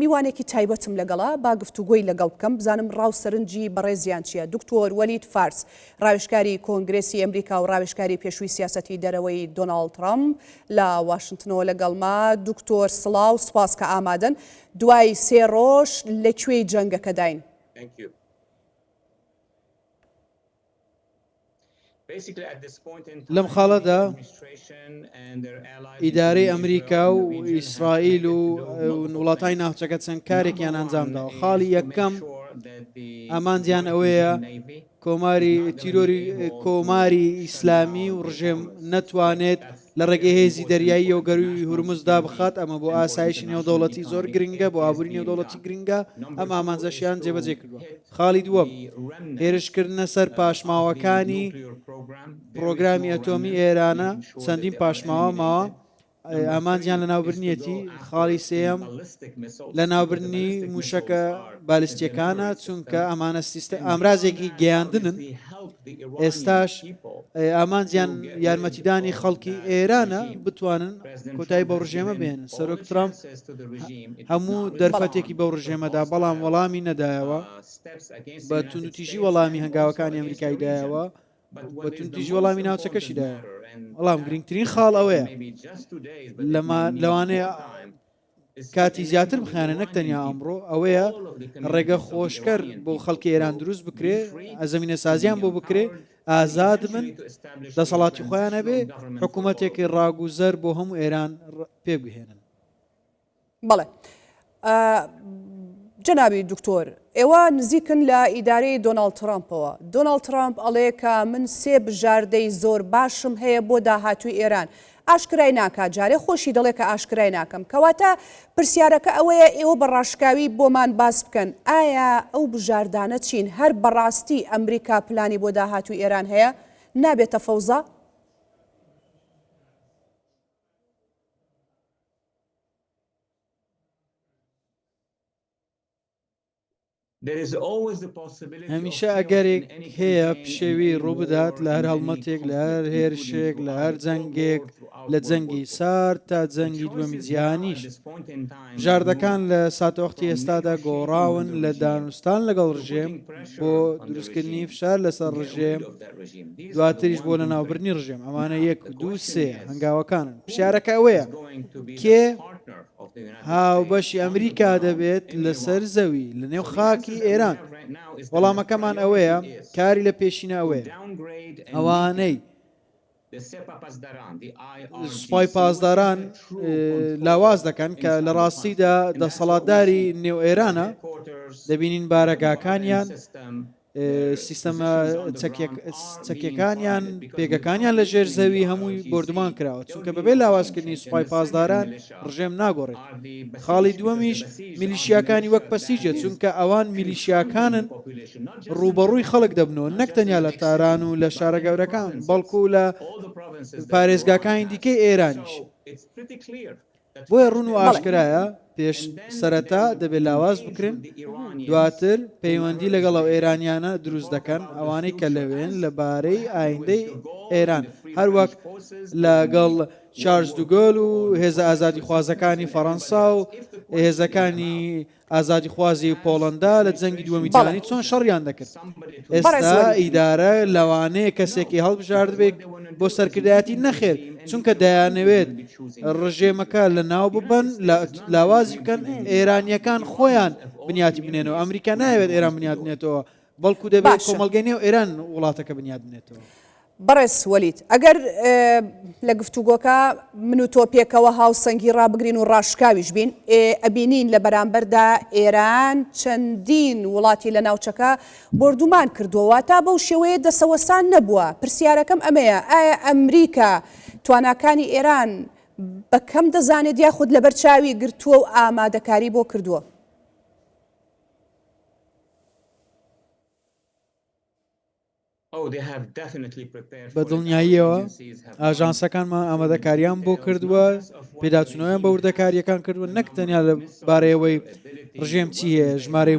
میوانێکی تایبەتم لەگەڵە با گفتوگۆی لەگەڵ بکەم بزانم ڕاو سەرنجی بەڕێزیان چییە. دکتۆر وەلید فارس، ڕاوێژکاری کۆنگرێسی ئەمریکا و ڕاوێژکاری پێشووی سیاسەتی دەرەوەی دۆناڵد ترەمپ لە واشنتنەوە لەگەڵمە. دکتۆر سڵاو، سوپاس کە ئامادەن. دوای سێ ڕۆژ لە کوێی جەنگەکەداین؟ لەم خاڵەدا ئیدارەی ئەمریکا و ئیسرائیل و وڵاتانی ناوچەکە چەند کارێکیان ئەنجامداوە خاڵی یەکەم ئامانجیان ئەوەیە کۆماری تیرۆری کۆماری ئیسلامی و ڕژێم نەتوانێت لە ڕێگەی هێزی دەریاییەوە گەرووی هورمز دابخات، ئەمە بۆ ئاسایشی نێودەوڵەتی زۆر گرنگە، بۆ ئابووری نێودەوڵەتی گرنگە، ئەم ئامانجەشیان جێبەجێ کردووە. خاڵی دووەم، هێرشکردنە سەر پاشماوەکانی پڕۆگرامی ئەتۆمی ئێرانە، چەندین پاشماوە ماوە، ئامانجیان لەناوبردنیەتی. خاڵی سێیەم، لەناوبردنی مووشەکە بالستییەکانە، چونکە ئەمانە سیستە ئامرازێکی گەیاندنن، ئێستاش ئامانجیان یارمەتیدانی خەڵکی ئێرانە بتوانن کۆتایی بەو ڕژێمە بێنن. سەرۆک ترامپ هەموو دەرفەتێکی بەو ڕژێمەدا، بەڵام وەڵامی نەدایەوە، بە توندوتیژی وەڵامی هەنگاوەکانی ئەمریکای دایەوە، بە توندوتیژی وەڵامی ناوچەکەشی دایەوە. بەڵام گرنگترین خاڵ ئەوەیە لەوانەیە کاتی زیاتر بخایەنە نەک تەنیا ئەمڕۆ، ئەوەیە ڕێگە خۆشکەر بۆ خەڵکی ئێران دروست بکرێ، زەمینەسازیان بۆ بکرێ، ئازاد بن، دەسەڵاتی خۆیان هەبێ، حکوومەتێکی ڕاگوزەر بۆ هەموو ئێران پێک بهێنن. بەڵێ جەنابی دکتۆر ئێوە نزیکن لە ئیدارەی دۆناڵد ترامپەوە. دۆناڵد ترامپ ئەڵێ کە من سێ بژاردەی زۆر باشم هەیە بۆ داهاتووی ئێران. ئاشکرای ناکات جارێ خۆشی دەڵێ کە ئاشکرای ناکەم. کەواتە پرسیارەکە ئەوەیە ئێوە بە ڕاشکاوی بۆمان باس بکەن ئایا ئەو بژاردانە چین؟ هەر بەڕاستی ئەمریکا پلانی بۆ داهاتووی ئێران هەیە؟ نابێتە فەوزا؟ هەمیشە ئەگەرێک هەیە پشێوی ڕووبدات لە هەر هەڵمەتێک، لە هەر هێرشێک، لە هەر جەنگێک، لە جەنگی سارد تا جەنگی دووەمی جیهانیش. بژاردەکان لە ساتەوەختی ئێستادا گۆڕاون لە دانوستان لەگەڵ ڕژێم بۆ دروستکردنی فشار لەسەر ڕژێم، دواتریش بۆ لەناوبردنی ڕژێم. ئەمانە یەک، دوو، سێ هەنگاوەکانن. پرسیارەکە ئەوەیە کێ هاوبەشی ئەمریکا دەبێت لەسەر زەوی لە نێو خاکی ئێران؟ وەڵامەکەمان ئەوەیە کاری لە پێشینە ئەوەیە ئەوانەی سوپای پاسداران لاواز دەکەن کە لە ڕاستیدا دەسەڵاتداری نێو ئێرانە دەبینین بارەگاکانیان سیستەمە چەکیەکانیان پێگەکانیان لە ژێر زەوی هەمووی بۆردومان کراوە چونکە بەبێ لاوازکردنی سوپای پاسداران ڕژێم ناگۆڕێت خاڵی دووەمیش میلیشیاکانی وەک پەسیجە چونکە ئەوان میلیشیاکانن ڕووبەڕووی خەڵک دەبنەوە نەک تەنیا لە تاران و لە شارە گەورەکان بەڵکو لە پارێزگاکانی دیکەی ئێرانیش. بۆیە ڕوون و ئاشکرایە پێش سەرەتا دەبێت لاواز بکرێن دواتر پەیوەندی لەگەڵ ئەو ئێرانیانە دروست دەکەن ئەوانەی کە لەوێن لەبارەی ئایندەی ئێران هەروەک لەگەڵ چارلز دوگۆل و هێزە ئازادیخوازەکانی فەڕەنسا و هێزەکانی ئازادیخوازی پۆڵەندا لە جەنگی دووەمی جیهانی چۆن شەڕیان دەکرد. ئێستا ئیدارە لەوانەیە کەسێکی هەڵبژاردبێت بۆ سەرکردایەتی نەخێر چونکە دەیانەوێت ڕژێمەکە لە ناو ببەن لاوازی بکەن ئێرانیەکان خۆیان بنیاتی بنێنەوە ئەمریکا ناوێت ئێران بنیات بنێتەوە بەڵکو دەبێت کۆمەڵگەی نێو ئێران وڵاتەکە بنیات بنێتەوە. بەڕێز وەلید ئەگەر لە گفتوگۆکە من و تۆ پێکەوە هاوسەنگی ڕابگرین و ڕاشکاویش بین ئەبینین لە بەرامبەردا ئێران چەندین وڵاتی لە ناوچەکە بۆردومان کردووە واتا بەو شێوەیە دەسەوەسان نەبووە پرسیارەکەم ئەمەیە ئایا ئەمریکا تواناکانی ئێران بە کەم دەزانێت یاخود لەبەر چاوی گرتووە و ئامادەکاری بۆ کردووە؟ بە دڵنیاییەوە ئاژانسەکانمان ئامادەکاریان بۆ کردووە، پێداچوونەوەیان بە وردەکارییەکان کردووە، نەک تەنیا لە بارەیەوەی ڕژێم چی هەیە، ژمارەی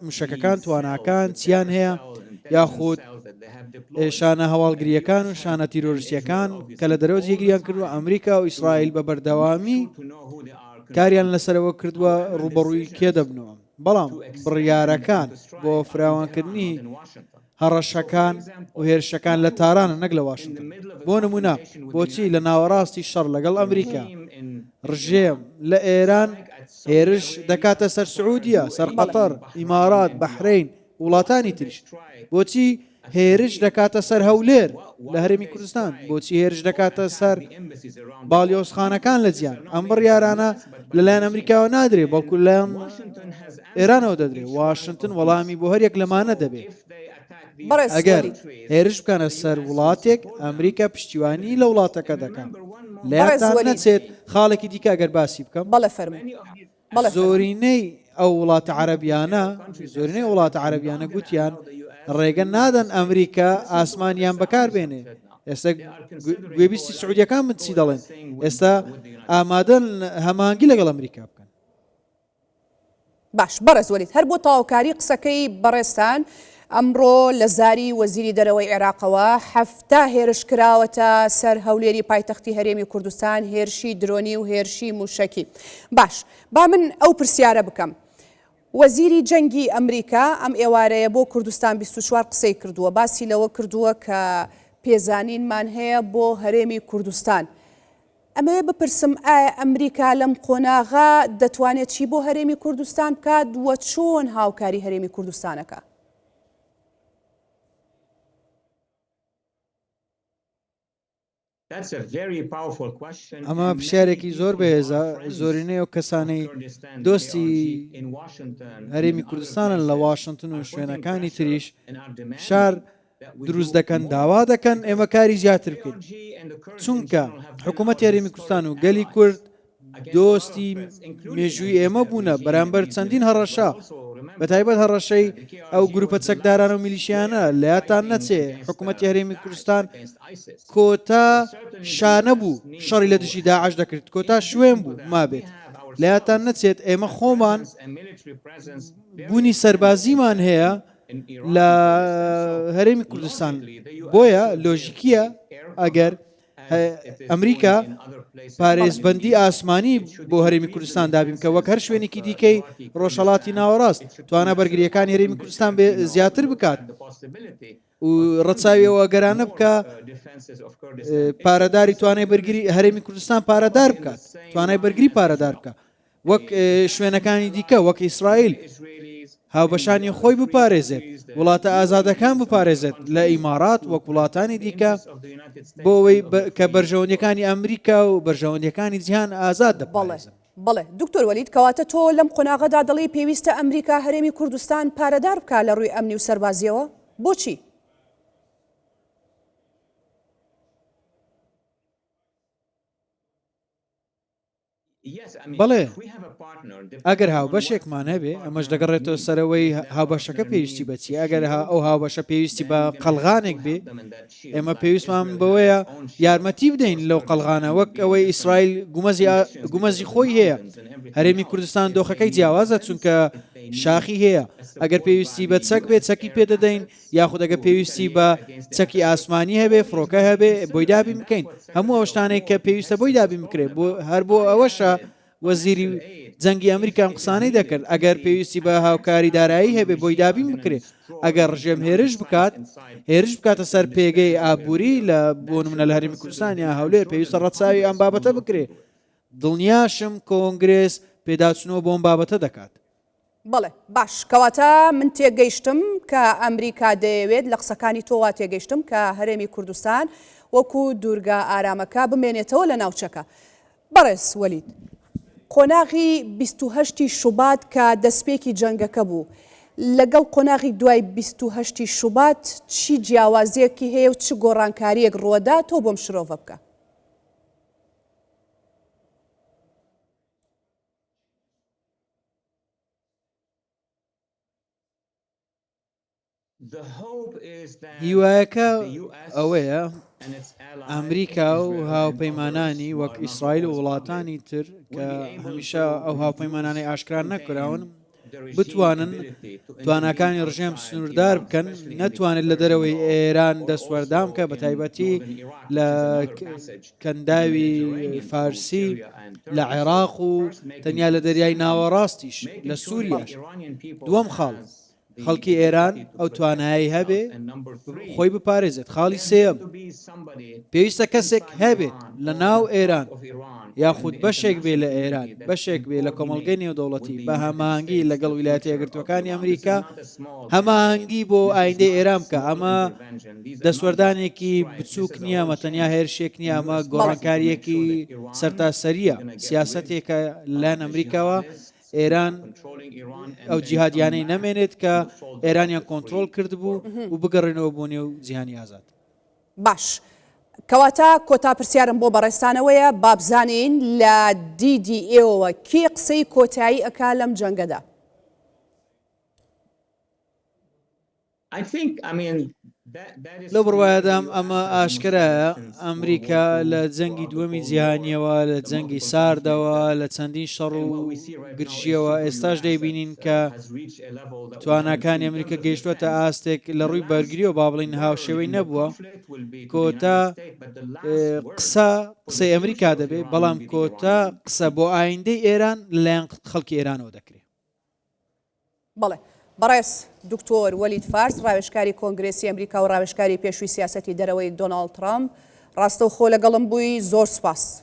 موشەکەکان، تواناکان چیان هەیە، یاخود شانە هەواڵگرییەکان و شانە تیرۆریستییەکان کە لە دەرەوە جێگیریان کردووە، ئەمریکا و ئیسرائیل بە بەردەوامی. کاریان لەسەرەوە کردووە ڕووبەڕووی کێ دەبنەوە، بەڵام بڕیارەکان بۆ فراوانکردنی هەڕەشەکان و هێرشەکان لە تارانە نەک لە واشنتن. بۆ نموونە بۆچی لە ناوەڕاستی شەڕ لەگەڵ ئەمریکا، ڕژێم لە ئێران هێرش دەکاتە سەر سعودیە، سەر قەتەر، ئیمارات، بەحرەین، وڵاتانی تریش؟ بۆچی هێرش دەکاتە سەر هەولێر لە هەرێمی کوردستان؟ بۆچی هێرش دەکاتە سەر باڵیۆزخانەکان لە جیهان؟ ئەم بڕیارانە لەلایەن ئەمریکاوە نادرێ، بەڵکو لەلایەن ئێرانەوە دەدرێ. واشنتن وەڵامی بۆ هەریەک لەمانە دەبێ. ئەگەر هێرش بکەنە سەر وڵاتێک، ئەمریکا پشتیوانی لە وڵاتەکە دەکا. لەیادتان نەچێت خاڵێکی دیکە ئەگەر باسی بکەم. زۆرینەی ئەو وڵاتە عەرەبیانە زۆرینەی وڵاتە عەرەبیانە گوتیان ڕێگە نادەن ئەمریکا ئاسمانیان بەکار بێنێ ئێستا گوێبیستی سعودیەکان من چی دەڵێن ئێستا ئامادەن هەمانگی لەگەڵ ئەمریکا بکەن. باش بەڕێز وەلید هەر بۆ تەواوکاری قسەکەی بەڕێزتان ئەمڕۆ لە زاری وەزیری دەرەوەی عێراقەوە 70 هێرش کراوەتە سەر هەولێری پایتەختی هەرێمی کوردستان هێرشی درۆنی و هێرشی موشەکی باش با من ئەو پرسیارە بکەم وەزیری جەنگی ئەمریکا ئەم ئێوارەیە بۆ کوردستان 24 قسەی کردووە باسی لەوە کردووە کە پێزانینمان هەیە بۆ هەرێمی کوردستان ئەمەوێ بپرسم ئایا ئەمریکا لەم قۆناغە دەتوانێت چی بۆ هەرێمی کوردستان بکات و چۆن هاوکاری هەرێمی کوردستان ئەکا؟ ئەمە پرسیارێکی زۆر بەهێزە، زۆرینەی ئەو کەسانەی دۆستی هەرێمی کوردستانن لە واشنتن و شوێنەکانی تریش فشار دروست دەکەن داوا دەکەن ئێمە کاری زیاتر بکەین چونکە حکوومەت هەرێمی کوردستان و گەلی کورد دۆستی مێژووی ئێمە بوونە بەرامبەر چەندین هەڕەشە بە تایبەت هەڕەشەی ئەو گروپە چەکدارانە و میلیشیانە لەیادتان نەچێ حکوومەتی هەرێمی کوردستان کۆتا شانە بوو شەڕی لە دژی داعش دەکرد کۆتا شوێن بوو مابێت لەیادتان نەچێت ئێمە خۆمان بوونی سەربازیمان هەیە لە هەرێمی کوردستان بۆیە لۆژیکیە ئەگەر ئەمریکا پارێزبەندی ئاسمانی بۆ هەرێمی کوردستان دابین کە وەک هەر شوێنێکی دیکەی ڕۆژهەڵاتی ناوەڕاست توانا بەرگریەکانی هەرێمی کوردستان بێ زیاتر بکات و ڕەچاوی ئەو ئەگەرانە بکە پارەداری توانای بەرگری هەرێمی کوردستان پارەدار بکات توانای بەرگری پارەدار بکە وەک شوێنەکانی دیکە وەک ئیسرائیل هاوبەشانی خۆی بپارێزێت وڵاتە ئازادەکان بپارێزێت لە ئیمارات وەک وڵاتانی دیکە بۆ ئەوەی کە بەرژەوەندیەکانی ئەمریکا و بەرژەوەندیەکانی جیهان ئازاد دەپارێزن. بەڵێ دکتۆر وەلید کەواتە تۆ لەم قۆناغەدا دەڵێی پێویستە ئەمریکا هەرێمی کوردستان پارەدار بکا لە ڕووی ئەمنی و سەربازیەوە؟ بۆچی؟ بەڵێ، ئەگەر هاوبەشێکمان هەبێ، ئەمەش دەگەڕێتەوە سەر ئەوەی هاوبەشەکە پێویستی بە چییە، ئەگەر ئەو هاوبەشە پێویستی بە قەڵغانێک بێ، ئێمە پێویستمان بەوەیە یارمەتی بدەین لەو قەڵغانە، وەک ئەوەی ئیسرائیل گومەزی خۆی هەیە، هەرێمی کوردستان دۆخەکەی جیاوازە، چونکە شاخی هەیە، ئەگەر پێویستی بە چەک بێ، چەکی پێ دەدەین، یاخود ئەگەر پێویستی بە چەکی ئاسمانی هەبێ فڕۆکە هەبێ بۆی دابین بکەین هەموو ئەو شتانەی کە پێویستە بۆی دابین بکرێت بۆ هەر بۆ ئەوەشە وەزیری جەنگی ئەمریکا ئەم قسانەی دەکرد ئەگەر پێویستی بە هاوکاری دارایی هەبێ بۆی دابین بکرێت ئەگەر ڕژێم هێرش بکات هێرش بکاتە سەر پێگەی ئابووری لە بۆ نمونە لە هەرێمی کوردستان یا هەولێر پێویستە ڕەچاوی ئەم بابەتە بکرێت دڵنیاشم کۆنگرێس پێداچوونەوە بۆ ئەم بابەتە دەکات. بەڵێ باش کەواتە من تێگەیشتم کە ئەمریکا دەیەوێت لە قسەکانی تۆ وا تێگەیشتم کە هەرێمی کوردستان وەکو دوورگە ئارامەکە بمێنێتەوە لە ناوچەکە. بەڕێز وەلید قۆناغی 28 ی شوبات کە دەستپێکی جەنگەکە بوو لەگەڵ قۆناغی دوای 28 ی شوبات چی جیاوازیەکی هەیە و چ گۆڕانکاریەک ڕووەدا تۆ بۆم شرۆڤە بکە. هیوایەکە ئەوەیە ئەمریکا و هاوپەیمانانی وەک ئیسرائیل و وڵاتانی تر کە هەمیشە ئەو هاوپەیمانانەی ئاشکرا نەکراون. بتوانن تواناکانی ڕژێم سنووردار بکەن، نەتوانێت لە دەرەوەی ئێران دەستوەردان بکات، بەتایبەتی لە کەنداوی فارسی، لە عێراق و تەنیا لە دەریای ناوەڕاستیش، لە سووریاش. دووەم خاڵ، خەڵکی ئێران ئەو توانایەی هەبێ خۆی بپارێزێت. خاڵی سێیەم، پێویستە کەسێک هەبێت لە ناو ئێران یاخود بەشێک بێ لە ئێران، بەشێک بێ لە کۆمەڵگەی نێودەوڵەتی بە هەماهەنگی لەگەڵ ویلایەتە یەکگرتووەکانی ئەمریکا هەماهەنگی بۆ ئایندەی ئێران بکا. ئەمە دەستوەردانێکی بچووک نییە، ئەمە تەنیا هێرشێک نییە، ئەمە گۆڕانکارییەکی سەرتاسەرییە، سیاسەتێکە لەلایەن ئەمریکاوە ئێران ئەو جیهادیانەی نەمێنێت کە ئێرانیان کۆنترۆڵ کردبوو و بگەڕێنەوە بۆ نێو جیهانی ئازاد. باش کەواتە کۆتا پرسیارم بۆ بەڕێزتانەوەیە بابزانین لە دیدی ئێوەوە کێ قسەی کۆتایی ئەکا لەم جەنگەدا؟ لەو بڕوایەدام ئەمە ئاشکرایە، ئەمریکا لە جەنگی دووەمی جیهانییەوە، لە جەنگی ساردەوە، لە چەندین شەڕ و گرژییەوە، ئێستاش دەیبینین کە تواناکانی ئەمریکا گەیشتووەتە ئاستێک لە ڕووی بەرگرییەوە با بڵێین هاوشێوەی نەبووە. کۆتا قسە قسەی ئەمریکا دەبێت، بەڵام کۆتا قسە بۆ ئایندەی ئێران لەلایەن خەڵکی ئێرانەوە دەکرێت. بەڵێ بەڕێز دکتۆر وەلید فارس ڕاوێژکاری کۆنگرێسی ئەمریکا و ڕاوێژکاری پێشووی سیاسەتی دەرەوەی دۆناڵد ترامپ ڕاستەوخۆ لەگەڵم بووی زۆر سوپاس.